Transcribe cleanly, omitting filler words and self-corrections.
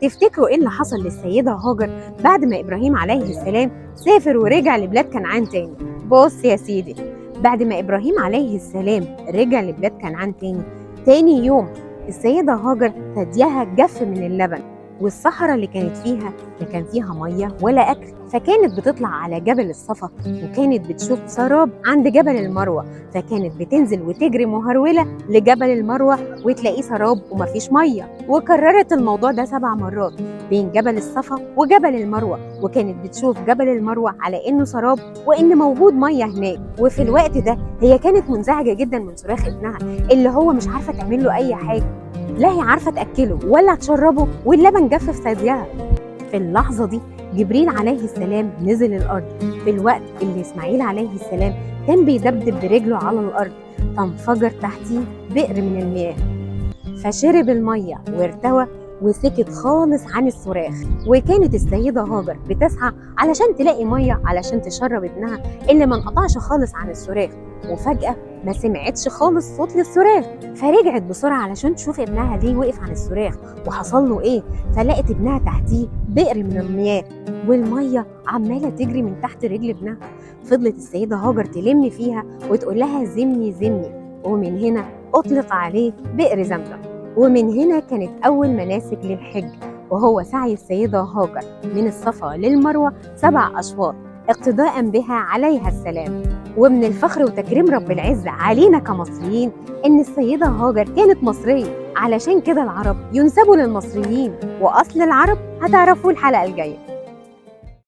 تفتكروا ايه اللي حصل للسيدة هاجر بعد ما إبراهيم عليه السلام سافر ورجع لبلاد كنعان تاني؟ بص يا سيدي، بعد ما إبراهيم عليه السلام رجع لبلاد كنعان تاني، تاني يوم السيدة هاجر ثديها جف من اللبن، والصحراء اللي كانت فيها لا كان فيها مية ولا أكل، فكانت بتطلع على جبل الصفا وكانت بتشوف سراب عند جبل المروة، فكانت بتنزل وتجري مهرولة لجبل المروة وتلاقيه سراب ومفيش مية. وكررت الموضوع ده 7 مرات بين جبل الصفا وجبل المروة، وكانت بتشوف جبل المروة على إنه سراب وإن موجود مية هناك. وفي الوقت ده هي كانت منزعجة جدا من صراخ ابنها اللي هو مش عارفة تعمل له أي حاجة، لا هي عارفة تأكله ولا تشربه، واللبن جف في ثديها. في اللحظة دي جبريل عليه السلام نزل الأرض في الوقت اللي إسماعيل عليه السلام كان بيدبدب برجله على الأرض، فانفجر تحتيه بئر من المياه، فشرب المية وارتوى وسكت خالص عن الصراخ. وكانت السيدة هاجر بتسعى علشان تلاقي مية علشان تشرب ابنها اللي ما انقطعش خالص عن الصراخ، وفجأة ما سمعتش خالص صوت للصراخ، فرجعت بسرعة علشان تشوف ابنها ليه وقف عن الصراخ وحصل له ايه، فلقت ابنها تحتيه بئر من المياه والمية عمالة تجري من تحت رجل ابنها. فضلت السيدة هاجر تلم فيها وتقول لها زمني زمني، ومن هنا أطلق عليه بئر زمزم. ومن هنا كانت أول مناسك للحج، وهو سعي السيدة هاجر من الصفا للمروة 7 أشواط اقتداء بها عليها السلام. ومن الفخر وتكريم رب العزة علينا كمصريين إن السيدة هاجر كانت مصرية، علشان كده العرب ينسبوا للمصريين، وأصل العرب هتعرفوه الحلقة الجاية.